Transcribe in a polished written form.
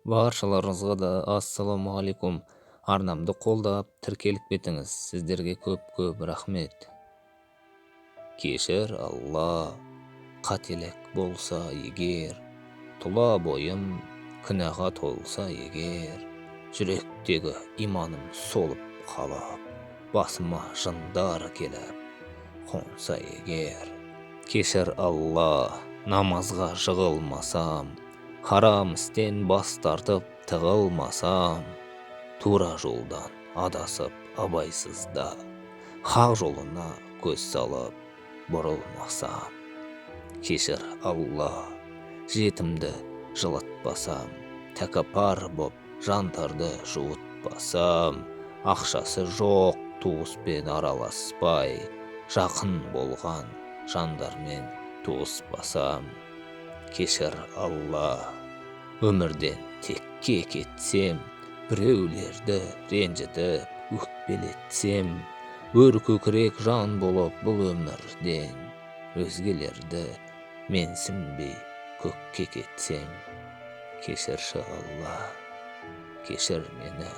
Баршаларыңызға да ассалаумағалейкум! Арнамды қолдап, тіркеліп кетіңіз. Сіздерге көп-көп рахмет. Кешір, Алла, қателік болса егер, тұла бойым күнәға толса егер, жүректегі иманым солып қалып, басыма жындар келіп қонса егер. Кешір, Алла, намазға жығылмасам, харам істен бас тартып тығылмасам, тура жолдан адасып абайсызда, хақ жолына көз салып бұрылмасам. Кешір, Алла, жетімді жылатпасам, тәкаппар боп жандарды жуытпасам, ақшасы жоқ туыспен араласпай, жақын болған жандармен туыспасам. Кешір, Алла, өмірден текке кетсем, біреулерді ренжітіп өкпелетсем, өр көкірек жан болып бұл өмірден өзгелерді менсінбей көкке кетсем. Кешірші, Алла, кешір мені.